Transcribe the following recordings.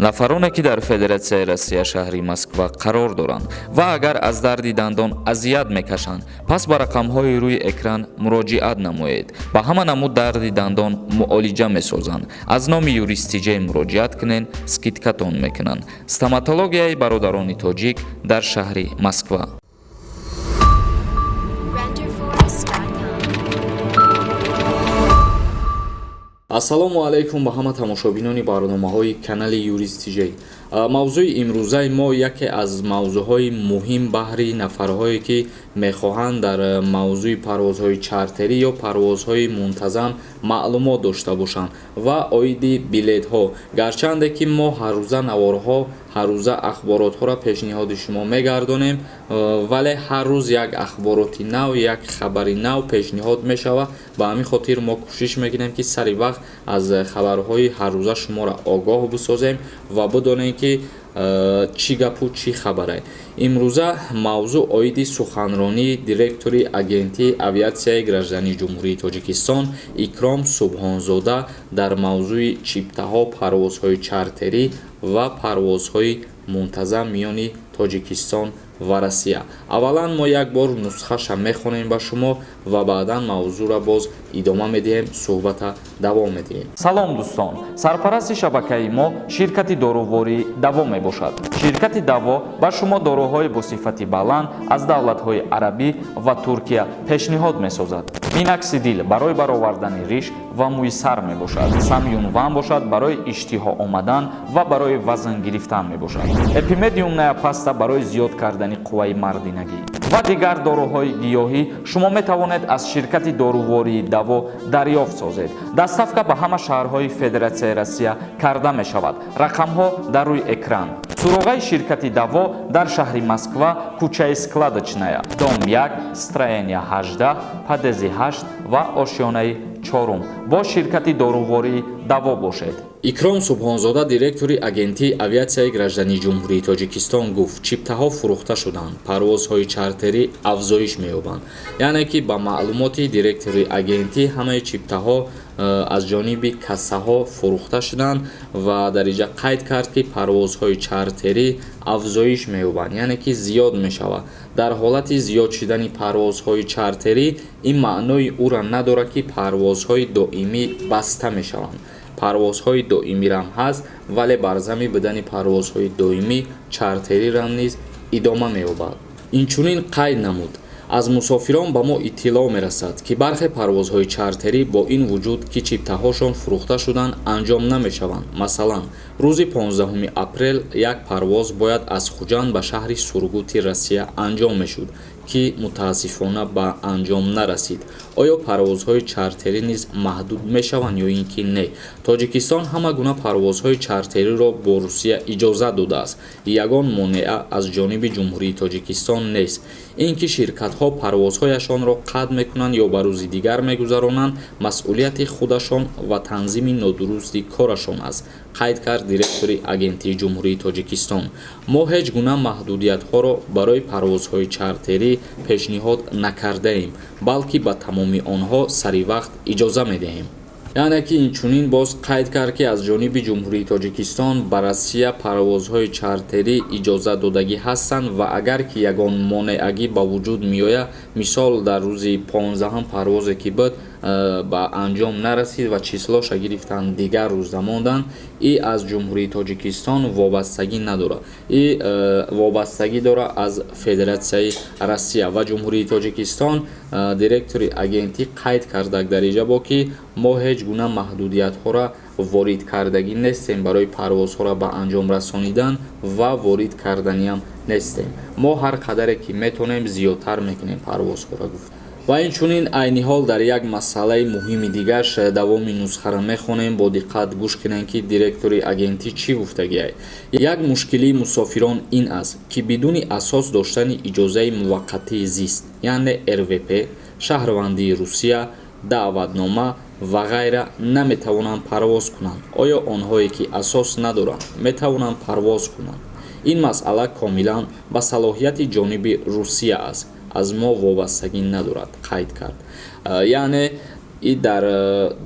Нафароне, ки дар Федератсияи Россия, шаҳри Москва қарор доранд ва агар аз дарди дандон азият мекашанд, пас ба рақамҳои рӯи экран муроҷиат намоед. Ба ҳама намуд дарди дандон муолиҷа месозанд. Аз номи Юрист Тиҷей муроҷиат кунед, скидка тон мекунанд. Стоматологияи бародарони тоҷик дар шаҳри Москва. Renderforest.com. Ассалому алайкум ба ҳама тамошобинони барномаҳои канали Юрист Тиҷей. Мавзӯи имрӯзаи мо яке аз мавзӯъҳои муҳим баҳри нафарҳое, ки мехоҳанд дар мавзӯи парвозҳои чартерӣ ё парвозҳои мунтазам маълумот дошта бошанд ва оиди билетҳо. Гарчанде ки мо ҳаррӯза наворҳо, ҳаррӯза ахборотҳоро пешниҳоди шумо мегардонем, вале ҳар рӯз як ахбороти нав, як хабари нав пешниҳод мешавад. Ба ҳамин хотир мо кӯшиш мекунем, ки сари вақт аз хабарҳои ҳаррӯза шуморо огоҳ бисозем ва бидонем, ки чӣ гапу чӣ хабаре. Имрӯза мавзӯъ оиди суханронии директори Агентии авиатсияи граждании Ҷумҳурии Тоҷикистон Икром Субҳонзода дар мавзӯи чиптаҳо, парвозҳои чартерӣ ва парвозҳои мунтазам миёни Тоҷикистон ва Россия. Аввалан мо як бор нусхаша мехонем ба шумо ва баъдан мавзӯъро боз идома медиҳем, суҳбата давом медиҳем. Салом, дӯстон! Сарпарасти шабакаи мо ширкати дорувории Даво мебошад. Ширкати Даво ба шумо доруҳои бо сифати баланд аз давлатҳои арабӣ ва Туркия пешниҳод месозад. Миноксидил барои баровардани риш ва мӯи сар мебошад. Самюнван бошад, барои иштиҳо омадан ва барои вазн гирифтан мебошад. Эпимедиумная паста барои зиёд кардани қувваи мардинагӣ ва дигар доруҳои гиёҳӣ шумо метавонед аз ширкати дорувории Даво дарёфт созед. Доставка ба ҳама шаҳрҳои Федератсияи Россия карда мешавад. Рақамҳо дар рӯи экран. Суроғаи ширкати Даво дар шаҳри Москва, кӯчаи Складочная, дом 1, строение 18, подъезд и 8 ва ошёнаи чорум. Бо ширкати дорувории Даво бошед. Икром Субҳонзода, директори Агентии авиатсияи граждании Ҷумҳурии Тоҷикистон, гуфт: чиптаҳо фурӯхта шуданд, парвозҳои чартерӣ афзоиш меёбанд. Яъне ки ба маълумоти директори агентӣ, ҳамаи чиптаҳо аз ҷониби кассаҳо фурӯхта шуданд ва дар инҷа қайд кард, ки парвозҳои чартерӣ афзоиш меёбанд, яъне ки зиёд мешавад. Дар ҳолати зиёд шудани парвозҳои чартерӣ ин маънои ӯро надорад, ки парвозҳои доимӣ баста мешаванд. Парвозҳои доимирам ҳаст, вале бар зами будани парвозҳои доимӣ чартерирам низ идома меёбад. Инчунин қайд намуд: аз мусофирон ба мо иттилоъ мерасад, ки бархе парвозҳои чартерӣ бо ин вуҷуд, ки чиптаҳошон фурӯхта шуданд, анҷом намешаванд. Масалан, рӯзи 15 апрел як парвоз бояд аз Хуҷанд ба шаҳри Сургути Россия анҷом мешуд, ки мутаассифона ба анҷом нарасид. Оё парвозҳои чартерӣ низ маҳдуд мешаванд ё ин ки не? Тоҷикистон ҳама гуна парвозҳои чартериро бо Русия иҷозат додааст. Ягон монеа аз ҷониби Ҷумҳурии Тоҷикистон нест. Ин ки ширкатҳо парвозҳояшонро қатъ мекунанд ё ба рӯзи дигар мегузаронанд, масъулияти худашон ва танзими нодурусти корашон аст, қайд кард директори Агентии Ҷумҳурии Тоҷикистон. Мо ҳеҷ гуна маҳдудиятҳоро барои парвозҳои чартерӣ пешниҳод накардаем, балки ба тамоми онҳо сари вақт иҷоза медиҳем. Яъне ки инчунин боз қайд кард, ки аз ҷониби Ҷумҳурии Тоҷикистон ба Россия парвозҳои чартерӣ иҷозат додагӣ ҳастанд ва агар ки ягон монеагӣ ба вуҷуд меояд, мисол, дар рӯзи 15-ҳам парвозе ки буд, ба анҷом нарасид ва число ша гирифтанд, дигар рӯзда монданд, и аз Ҷумҳурии Тоҷикистон вобастагӣ надорад, и вобастагӣ дорад аз Федератсияи Россия ва Ҷумҳурии Тоҷикистон. Директори агентӣ қайд карда дар инҷа бо ки мо ҳеҷ гуна маҳдудиятҳоро ворид кардагӣ нестем барои парвозҳоро ба анҷом расонидан ва ворид карданиам нестем. Мо ҳар қадаре ки метавонем, зиёдтар мекунем парвозҳоро, гуфт. Ва инчунин айни ҳол дар як масъалаи муҳими дигарш давоми нусхаро мехонем, бо диққат гӯш кунем, ки директори агентӣ чӣ гуфтагиай. Як мушкилии мусофирон ин аст, ки бидуни асос доштани иҷозаи муваққатии зист, яъне РВП, шаҳрвандии Русия, даъватнома ва ғайра наметавонанд парвоз кунанд. Оё онҳое, ки асос надоранд, метавонанд парвоз кунанд? Ин масъала комилан ба салоҳияти ҷониби Русия аст, аз мо вобастагӣ надорад, қайд кард. Яъне и дар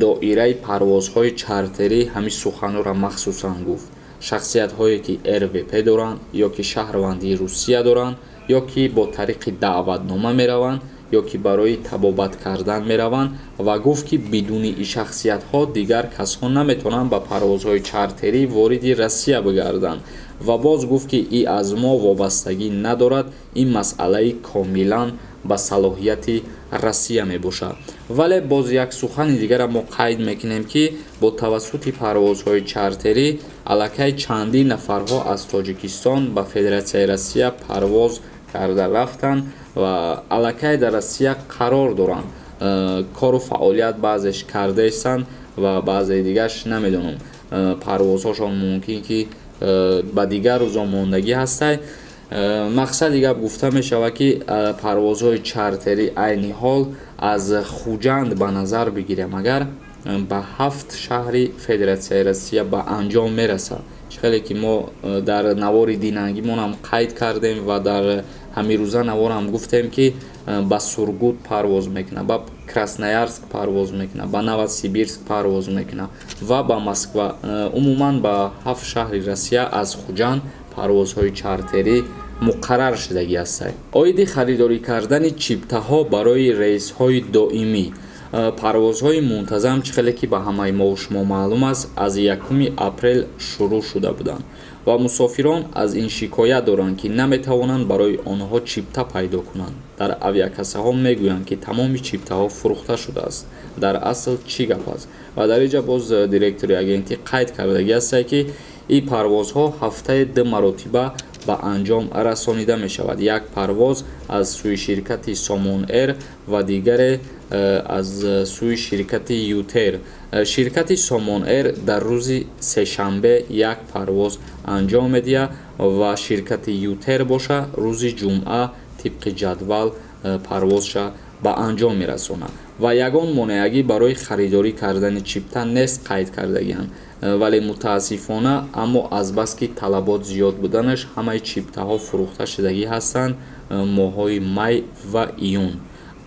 доираи парвозҳои чартерӣ ҳамин суханҳоро махсусан гуфт. Шахсиятҳое ки РВП доранд ё ки шаҳрвандии Русия доранд, ё ки бо тариқи даъватнома мераванд, ё ки барои табобат кардан мераванд. Ва гуфт, ки бидуни ин шахсиятҳо дигар касҳо наметавонанд ба парвозҳои чартерӣ вориди Россия бигарданд. Ва боз гуфт, ки и аз мо вобастагӣ надорад, ин масъалаи комилан ба салоҳияти Россия мебошад. Вале боз як сухани дигара мо қайд мекунем, ки бо тавассути парвозҳои чартерӣ аллакай чандин нафарҳо аз Тоҷикистон ба Федератсияи Россия парвоз карда рафтанд ва аллакай дар Россия қарор доранд, кору фаъолият баъзеш кардаистанд ва баъзеи дигарш намедонам, парвозҳошон мумкин ки ба дигар рӯзо мондагӣ ҳастай. Мақсади гап гуфта мешавад, ки парвозҳои чартерӣ айни ҳол аз Хуҷанд ба назар бигирем агар, ба ҳафт шаҳри Федератсияи Россия ба анҷом мерасад. Чӣ хеле ки мо дар навори динангимонам қайд кардем ва дар ҳамирӯза наворам гуфтем, ки ба Сургут парвоз мекунад, ба Красноярск парвоз мекунад, ба Новосибирск парвоз мекунад ва ба Москва. Умуман ба ҳафт шаҳри Россия аз Хуҷанд парвозҳои чартерӣ муқаррар шудагӣ ҳастанд. Оиди харидорӣ кардани чиптаҳо барои рейсҳои доимӣ. Парвозҳои мунтазам, чӣ хеле ки ба ҳамаи мову шумо маълум аст, аз 1 апрел шурӯъ шуда буданд ва мусофирон аз ин шикоят доранд, ки наметавонанд барои онҳо чипта пайдо кунанд. Дар авиакассаҳо мегӯянд, ки тамоми чиптаҳо фурӯхта шудааст. Дар асл чӣ гап аст? Ва дар инҷа боз директори агентӣ қайд кардагӣ ҳастад, ки ин парвозҳо ҳафтаи ду маротиба ба анҷом расонида мешавад: як парвоз аз сӯи ширкати Сомон Эйр ва дигаре аз сӯи ширкати Ютер. Ширкати Сомон Эйр дар рӯзи сешанбе як парвоз анҷом медиҳад ва ширкати Ютер боша, рӯзи ҷумъа тибқи ҷадвал парвозша ба анҷом мерасонад. Ва ягон монеагӣ барои харидорӣ кардани чипта нест, қайд кардагианд. Вале мутаассифона, аммо азбаски талабот зиёд буданаш, ҳамаи чиптаҳо фурӯхта шудагӣ ҳастанд моҳҳои май ва июн.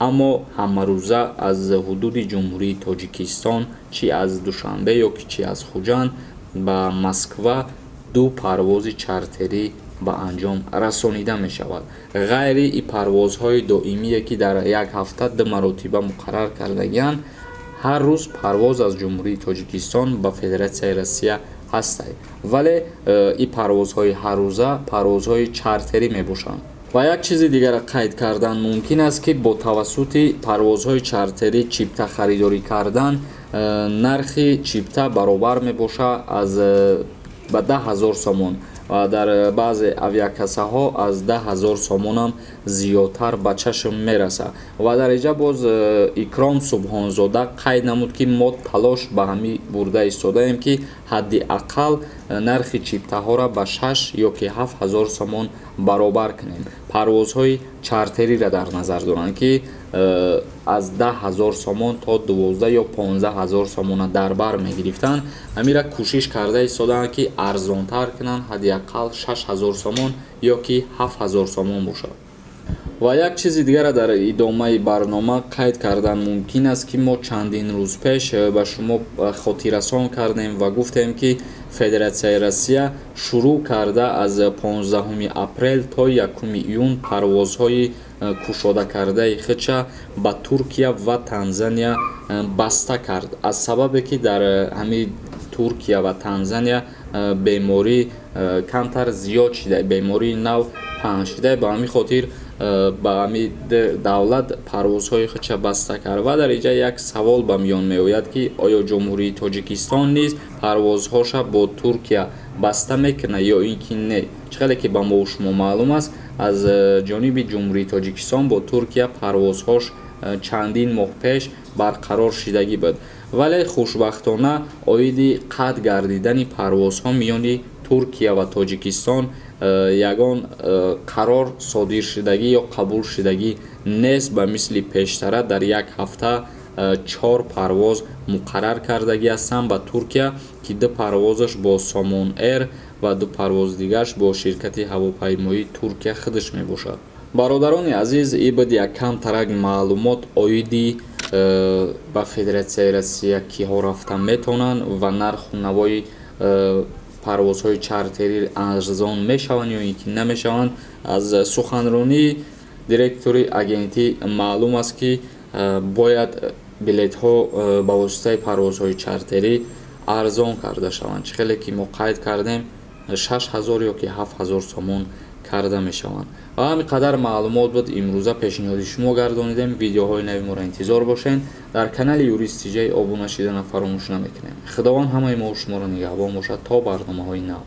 Аммо ҳамарӯза аз ҳудуди Ҷумҳурии Тоҷикистон, чӣ аз Душанбе ё ки чӣ аз Хуҷанд, ба Москва ду парвози чартерӣ ба анҷом расонида мешавад. Ғайри ин парвозҳои доимие, ки дар як ҳафта ду маротиба муқаррар кардагианд, ҳар рӯз парвоз аз Ҷумҳурии Тоҷикистон ба Федератсияи Россия ҳастанд. Вале ин парвозҳои ҳаррӯза парвозҳои чартерӣ мебошанд. Ва як чизи дигарро қайд кардан мумкин аст, ки бо тавассути парвозҳои чартерӣ чипта харидорӣ кардан, нархи чипта баробар мебошад аз ба 10 000 сомон ва дар баъзе авиакассаҳо аз 10 000 сомонам зиёдтар ба чашм мерасад. Ва дар инҷа боз Икром Субҳонзода қайд намуд, ки мо талош ба ҳамин бурда истодаем, ки ҳадди ақал нархи чиптаҳоро ба 6 ё ки 7 ҳазор сомон баробар кунем. Парвозҳои чартериро дар назар доранд, ки аз 10 000 сомон то 12 ё 15 ҳазор сомона дар бар мегирифтанд. Ҳамира кӯшиш карда истодаанд, ки арзонтар кунанд, ҳадди ақал 6 ҳазор сомон ё ки 7 ҳазор сомон бошад. Ва як чизи дигарро дар идомаи барнома қайд кардан мумкин аст, ки мо чандин рӯз пеш ба шумо хотиррасон кардем ва гуфтем, ки Федератсияи Россия шурӯъ карда аз 15 апрел то 1 июн парвозҳои кушодакардаи худша ба Туркия ва Танзания баста кард, аз сабабе ки дар ҳамин Туркия ва Танзания беморӣ камтар зиёд шуда, бемории нав паҳн шуда. Ба ҳамин хотир ба ҳамин давлат парвозҳои худша баста кард. Ва дар инҷа як савол ба миён меояд, ки оё Ҷумҳурии Тоҷикистон низ парвозҳоша бо Туркия баста мекунад ё ин ки не? Чӣ хеле ки ба мову шумо маълум аст, аз ҷониби Ҷумҳурии Тоҷикистон бо Туркия парвозҳош чандин моҳ пеш барқарор шидагӣ буд. Вале хушбахтона, оиди қатъ гардидани парвозҳо миёни Туркия ва Тоҷикистон ягон қарор содир шудагӣ ё қабул шудагӣ нест. Ба мисли пештара дар як ҳафта чор парвоз муқаррар кардагӣ ҳастанд ба Туркия, ки ду парвозаш бо Сомон Эйр ва ду парвози дигараш бо ширкати ҳавопаймоии Туркия худаш мебошад. Бародарони азиз, ин буд як камтарак маълумот оиди ба Федератсияи Россия киҳо рафта метавонанд ва нарху навои. Парвозҳои чартерӣ арзон мешаванд ё ин ки намешаванд? Аз суханронии директори агентӣ маълум аст, ки бояд билетҳо ба воситаи парвозҳои чартерӣ арзон карда шаванд. Чӣ хеле ки мо қайд кардем, 6000 ё ки 7000 сомон карда мешаванд. Ва ҳамин қадар маълумот буд, имрӯза пешниҳоди шумо гардонидем. Видеоҳои нави моро интизор бошед. Дар канали Юрист Тиҷай обуна шидана фаромӯш намекунем. Худованд ҳамаи мо шуморо нигаҳбон бошад то барномаҳои нав.